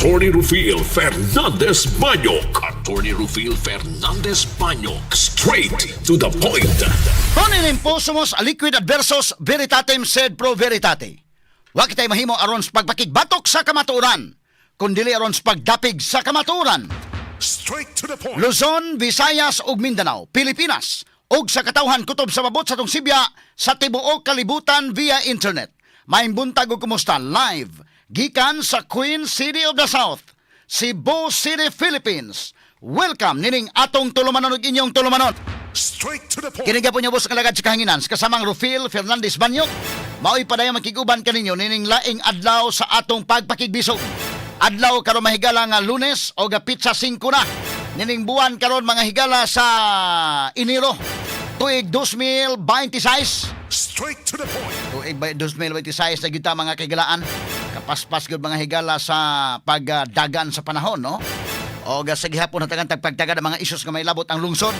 Attorney Rufil Fernandez Banyok. Attorney Rufil Fernandez Banyok. Straight to the point. Tonin imposumus aliquid adversus veritatem sed pro veritate. Wa kitay mahimo aron sa pagpakigbatok sa kamatuoran, kundili aron sa pagdapig sa kamatuoran. Straight to the point. Luzon, Visayas ug Mindanao, Pilipinas ug sa katawhan kutob sa mabot sa atong sibya sa tibuok kalibutan via internet. Maayong buntag ug kumusta live gikan sa Queen City of the South, Cebu City, Philippines. Welcome nining atong tulumanon ug inyong tulumanon. Straight to the point. Kini po niyo boss kalagad sa kahanginan sa kasamang Rufil Fernandez Banyok. Mao'y padayon makiguban kaninyo nining laing adlaw sa atong pagpakigbisog. Adlaw karon, mahigala, nga Lunes o petsa 5 na nining buwan karon, mga higala, sa Enero tuig 2026. Straight to the point. Tuig 2026 na gyud ta, mga kahigalaan. Kapaspas gyud, mga higala, sa pagdagan sa panahon, no? O sa gihapon hatagan tagpagtagad ang mga issues nga may labot ang lungsod.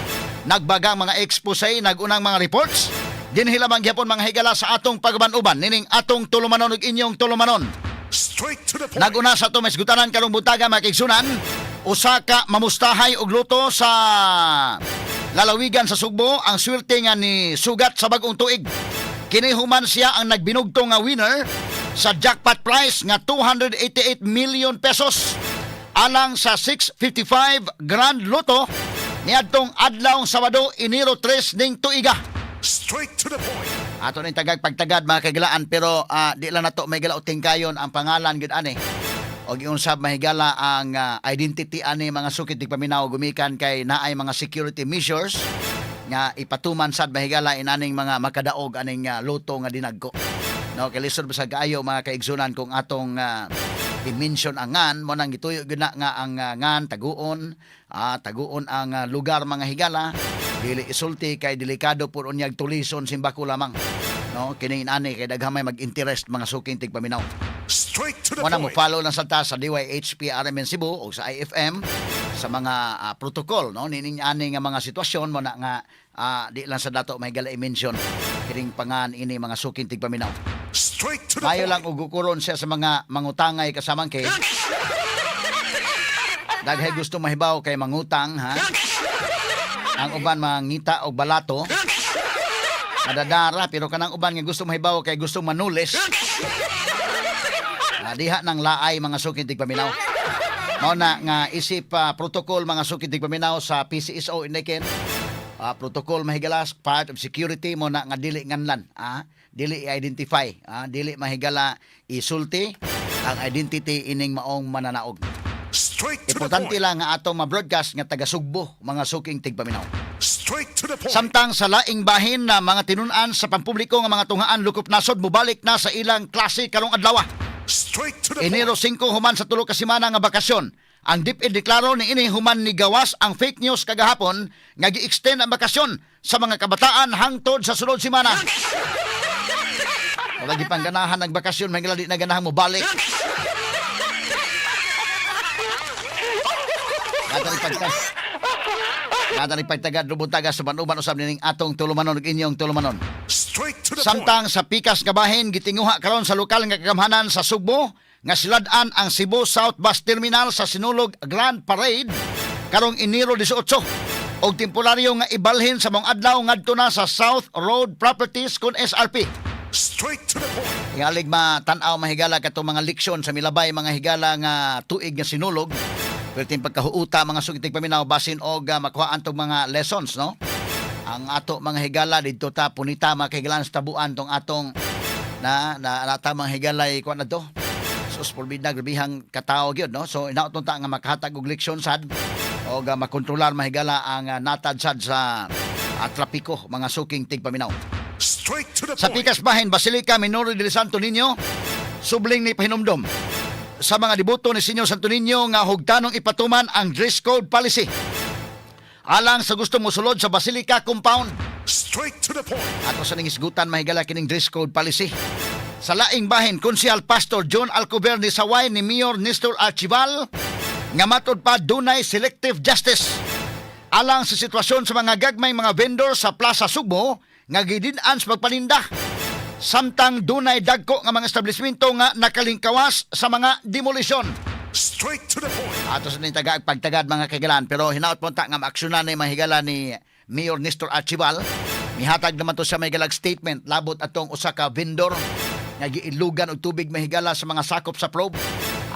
Nagbagang mga expose, nagunang mga reports. Dinhi lamang gihapon, mga higala, sa atong pag-uban-uban nining atong tulumanon ug inyong tulumanon. Straight to the point. Naguna sa atong maisgutanan karong buntaga, mga kaigsunan, usa ka mamustahay og lotto sa lalawigan sa Sugbo ang swerte nga ni sugat sa bagong tuig. Kini human siya ang nagbinugtong nga winner sa jackpot prize nga 288 million pesos alang sa 655 Grand Lotto niadtong adlaw Sabado, Enero 3 ning tuiga. Straight to the point. Ato ning tagag pagtagad, mga kahigalaan, pero di lang nato mahigala tingkayon ang pangalan gud ani. Og iunsab, mahigala, ang identity ani, mga suking tigpaminaw, gumikan kay naay mga security measures nga ipatuman sad, mahigala, inaning mga makadaog aning lotto nga dinagko. No, kay lisod ba sa kaayo, mga kaigsunan, kung atong i-mention ang ngan mo nang gituyo gyud na nga ang ngan taguon, taguon ang lugar, mga higala, dili isulti kay delikado pud unyag tulison simbako lamang, no, kini inani kay daghan may mag-interest, mga suking tigpaminaw. Straight to the Mo na mo point. follow lang sa ta sa DYHP RMN Cebu o sa IFM sa mga protocol, no, nining ani nga mga sitwasyon mo na nga di lang sa dato may gala i-mention kining pangan ini, mga suking tigpaminaw. Straight to the Mayo point. lang og ukuron siya sa mga mangutangay kasamang kay daghay gusto mahibaw kay mangutang ha. Ang uban mangita og balato. Madadara, pero kanang uban nga gusto mahibaw kay gusto manulis. Diha nang laay, mga suking tigpaminaw. Mao na nga isip protocol, mga suking tigpaminaw, sa PCSO indiken. Protocol, mahigalas, part of security mo na nga dili nganlan, dili i-identify, dili, mahigala, isulti ang identity ining maong mananaog. Straight to the Importante point. lang nga atong ma-broadcast nga taga Sugbo, mga suking tigpaminaw. Straight to the point. Samtang sa laing bahin na mga tinun-an sa pampubliko nga mga tunghaan lokop nasod mobalik na sa ilang klase karong adlaw. Straight to the Enero point. 5, human sa 3 ka semana nga bakasyon. Ang DepEd deklaro ni ini human ni gawas ang fake news kagahapon nga gi-extend ang bakasyon sa mga kabataan hangtod sa sunod semana. Wala gipangganahan ng bakasyon, may di na ganahan mo balik. Nata ni pagtagad lubuntaga sa banuban usab nining atong tulumanon ug inyong tulumanon. Straight to the point. Samtang sa pikas nga bahin, gitinguha karon sa lokal nga kagamhanan sa Sugbo nga silad-an ang Cebu South Bus Terminal sa Sinulog Grand Parade karong Enero 18 og temporaryo nga ibalhin sa maong adlaw ngadto na sa South Road Properties kon SRP. Straight to the point. Tingalig matan-aw, mahigala, katong mga leksyon sa milabay, mga higala, nga tuig nga Sinulog. Perting pagkahuuta, mga suking tigpaminaw, basin og makuhaan tong mga lessons, no? Ang ato, mga higala, didto ta punita, mga kahigalan, sa tabuan tong atong na na nata, mga higala, kuan na to. Sus, pulbida, grabihang katao gyud, no? So inaot ta nga makahatag og leksyon sad og makontrolar, mahigala, ang natad sad sa trapiko, mga suking tigpaminaw. Straight to the Sa point. pikas bahin, Basilica Minore del Santo Niño, subling ni pahinumdom sa mga deboto ni Señor Santo Niño nga hugtanong ipatuman ang dress code policy alang sa gusto mosulod sa Basilica compound. Straight to the point. Ato sa ningisgutan, mahigala, kining dress code policy. Sa laing bahin, Konsehal Pastor John Alcover ni saway ni Mayor Nestor Archival nga matud pa dunay selective justice alang sa sitwasyon sa mga gagmay mga vendor sa Plaza Sugbo nga gidin-an sa pagpaninda samtang dunay dagko nga mga establishmento nga nakalingkawas sa mga demolisyon. Straight to the point. Ato sa ning tagaag pagtagad, mga kaigalan, pero hinaot po ta nga maaksyonan ni mga higala ni Mayor Nestor Archival. Mihatag naman to siya, may galag statement labot atong usa ka vendor nga giilugan og tubig, mahigala, sa mga sakop sa probe.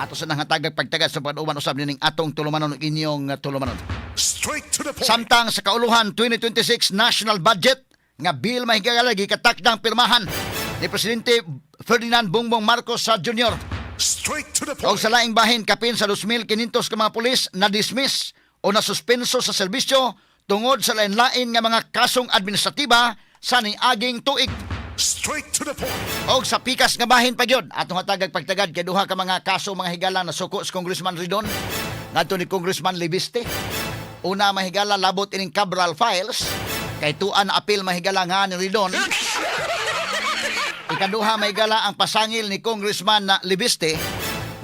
Ato sa nang hatagag pagtagad sa pag-uban usab nining atong tulumanon ug inyong tulumanon. Straight to the point. Samtang sa kauluhan, 2026 national budget nga bill, mahigala, gikatakdang pirmahan ni Presidente Ferdinand Bongbong Marcos sa Jr. Straight to the Og point. sa laing bahin, kapin sa 2,500 ka mga pulis na dismiss o nasuspenso sa serbisyo tungod sa lain-lain nga mga kasong administratiba sa niaging tuig. Straight to the point. Og sa pikas nga bahin pa gyud, atong hatagag pagtagad kay duha ka mga kaso, mga higala, nasuko sa Congressman Ridon ngadto ni Congressman Leviste. Una, mahigala, labot ining Cabral Files kay tuan apil, mahigala, nga ni Ridon. Ikaduha, mahigala, ang pasangil ni Congressman na Leviste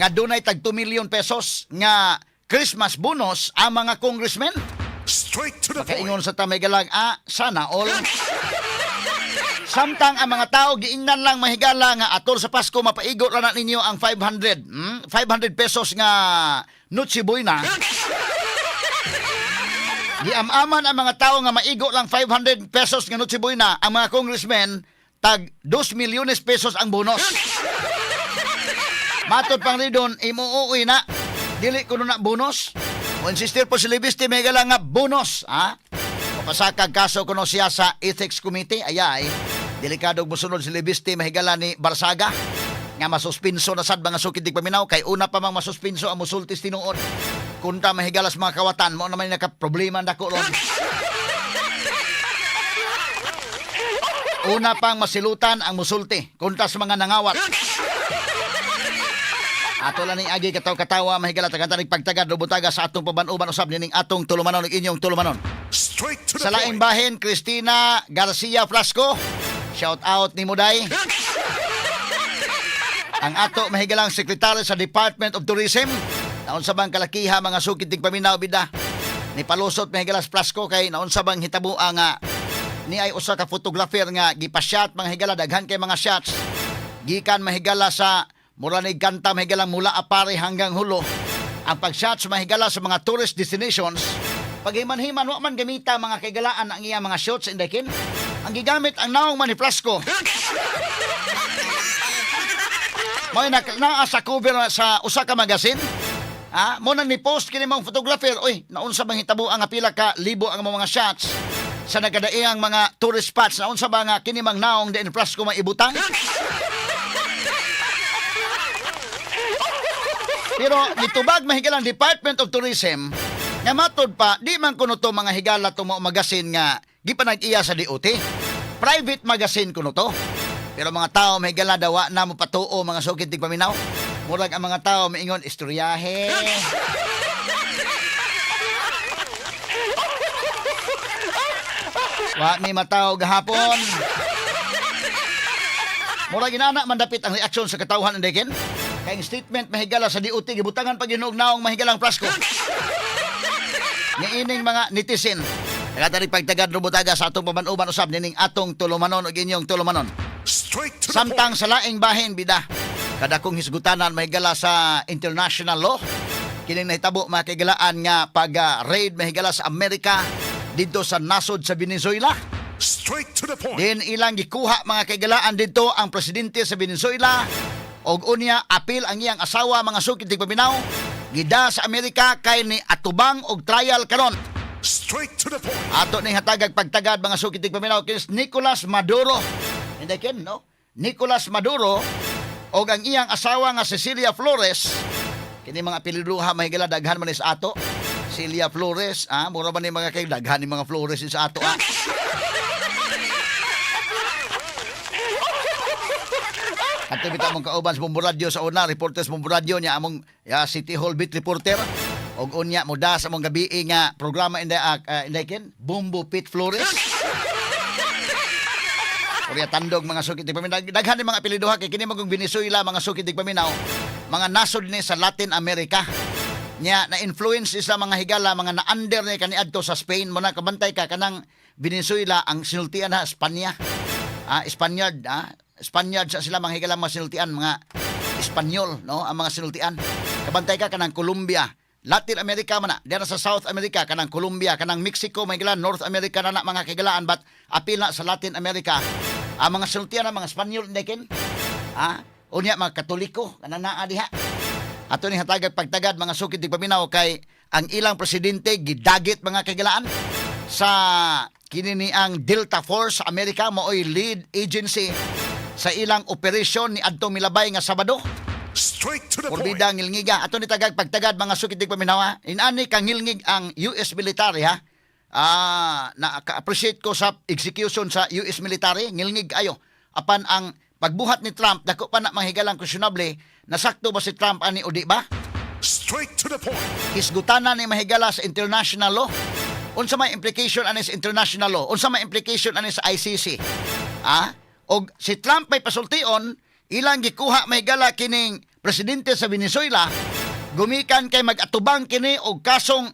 nga dunay tag 2 million pesos nga Christmas bonus ang mga congressmen. Straight to the point. Makaingon sa ta, mahigala, ah, sana all. Samtang ang mga tao giingnan lang, mahigala, nga atol sa Pasko mapaigo ra na ninyo ang 500, 500 pesos nga Noche Buena. Giamaman ang mga tao nga maigo lang 500 pesos nga Noche Buena, ang mga congressmen tag 2 milyones pesos ang bonus. Matod pang ridon, imuuwi na. Dili kuno na bonus. Mo insistir po si Leviste, mahigala, nga bonus, ha? Mapasakag kaso kuno siya sa Ethics Committee, ayay. Delikado musunod si Leviste, mahigala, ni Barsaga nga masuspinso na sad, mga sukid paminaw, kay una pa mang masuspinso ang musultis tinuod. Kunta, mahigala, sa mga kawatan mo naman naka problema dako ron. Una pang masilutan ang musulti kunta sa mga nangawat. Ato lang ning agi kataw-katawa, mahigala, tagantanig pagtagad rubutaga sa atong paban-uban usab nining atong tulumanon ug inyong tulumanon. Straight to the Sa laing point. bahin, Christina Garcia Flasco. Shout out ni Muday. Ang ato mahigalang sekretaryo sa Department of Tourism. Naunsa bang kalakiha, mga sukid ting paminaw, bida? Ni palusot, mahigalas, Flasco kay naunsa bang hitabo ang ni ay usa ka photographer nga gipa-shot, mga higala, daghan kay mga shots. Gikan, mahigala, sa mura ni kanta, mahigala, mula Apare hanggang Jolo. Ang pag-shots, mahigala, sa mga tourist destinations, paghiman-himan wa man gamita, mga kaigalaan, ang iya mga shots indekin. Ang gigamit ang naong man ni Flasco. Mao na naa sa cover sa usa ka magazine. Ah, mo nang ni post kini mong photographer, oy, naunsa bang hitabo ang pila ka libo ang mga shots sa nagkadaiyang mga tourist spots? Naunsa ba nga kini mang naong din Flasco maibutang? Pero nitubag, mahigala, ang Department of Tourism nga matod pa di man kuno to, mga higala, to mo magazine nga gipanag-iya sa DOT. Private magazine kuno to. Pero mga tao, mahigala, dawa na mo patuo, mga sukid tig paminaw. Murag ang mga tao miingon istoryahe. Wa mi mataw gahapon. Murag inana man dapit ang reaksyon sa katawhan ang dekin. Kay ang statement, mahigala, sa DOT gibutangan pa ginuog naong, mahigalang Flasco. Niining mga netizen. Nagatari pagtagad rubutaga sa atong paban-uban usab nining atong tulumanon ug inyong tulumanon. Straight to the Samtang point. sa laing bahin, bida. Kada kong hisgutanan, mahigala, sa international law. Kining nahitabo, mga kaigalaan, nga pag-raid, mahigala, sa Amerika didto sa nasod sa Venezuela. Straight to the point. Din ilang gikuha, mga kaigalaan, didto ang presidente sa Venezuela og unya apil ang iyang asawa, mga sukid tig paminaw. Gida sa Amerika kay ni atubang og trial karon. Straight to the point. Ato ning hatagag pagtagad, mga sukid tig paminaw, kis Nicolas Maduro. Hindi ken no? Nicolas Maduro og ang iyang asawa nga Cecilia Flores. Kini mga apelyiduha, mahigala, daghan man ni sa ato. Celia Flores, ah, mura man ni mga kay daghan ni mga Flores sa ato, ah. Ato bitaw mong kauban sa Bombo Radio sa una, reporter sa Bombo Radio niya among ya, City Hall beat reporter. Og unya mo da sa among gabi nga programa inday inday ken Bombo Pete Flores. Korea tandog, mga sukit tig paminaw. Daghan ni mga apelyido kay kini magong Venezuela, mga sukit tig paminaw. Mga nasod ni sa Latin America. Nya na influence sa mga higala, mga na-under ni kaniadto sa Spain mo na kabantay ka kanang Venezuela ang sinultian ha Espanya. Ah, Spaniard, ah. Spaniard sa sila, mga higala, mga sinultian, mga Espanyol, no? Ang mga sinultian. Kabantay ka kanang Colombia. Latin America man na, dira sa South America, kanang Colombia, kanang Mexico, may gila, North America na na mga kahigalaan, but apil na sa Latin America. Ang mga sultian na mga Espanyol kin. Ah, unya mga Katoliko kanang naa diha. Ato ni hatagag pagtagad, mga sukit tigpaminaw, kay ang ilang presidente gidagit, mga kahigalaan, sa kini ni ang Delta Force sa Amerika, maoy lead agency sa ilang operasyon ni adtong milabay nga Sabado. Straight to the point. Porbida ngilngiga. Ato ni tagag pagtagad, mga sukit tigpaminaw, ha. Inani kang ngilngig ang US military, ha. Ah, na appreciate ko sa execution sa US military, ngilngig ayo. Apan ang pagbuhat ni Trump, dako pa na manghigalang questionable, nasakto ba si Trump ani o di ba? Straight to the point. Hisgutanan ni mahigala sa international law. Unsa may implication ani sa international law? Unsa may implication ani sa ICC? Ah? Og si Trump may pasultion, ilang gikuha mahigala kining presidente sa Venezuela gumikan kay mag-atubang kini og kasong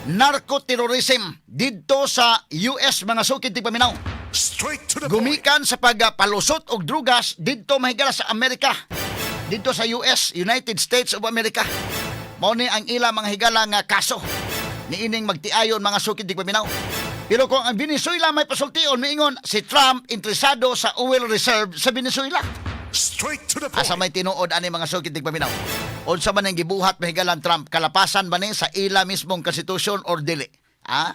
narco-terrorism didto sa US, mga sukid tigpaminaw. Straight to the point. Gumikan sa pagpalusot og drugas didto mahigala sa Amerika. Didto sa US, United States of America. Mao ni ang ila mga higala nga kaso niining magtiayon, mga sukid tigpaminaw. Pero kung ang Venezuela may pasultion, miingon si Trump interesado sa oil reserve sa Venezuela. Straight to the point. Asa may tinuod ani, mga sukid tigpaminaw? Unsa man ang gibuhat mahigalan Trump, kalapasan ba ni sa ila mismong konstitusyon or dili? Ah?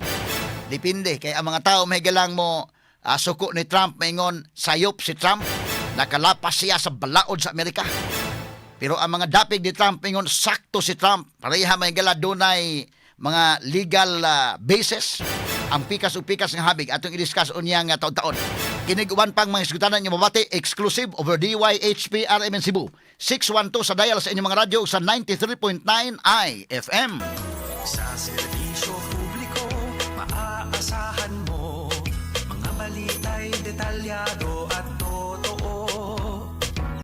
Depende kay ang mga tao mahigalang mo suko ni Trump, maingon sayop si Trump, nakalapas siya sa balaod sa Amerika. Pero ang mga dapig ni Trump ingon sakto si Trump. Pareha mahigala dunay mga legal basis. Ang pikas o pikas nga habig atong i-discuss unya nga taon-taon. Kinig uban pang mga isgutanan nga mabati exclusive over DYHP RMN Cebu. 612 sa dial sa inyong mga radyo sa 93.9 IFM. Sa serbisyo publiko, maaasahan mo. Mga balita'y detalyado.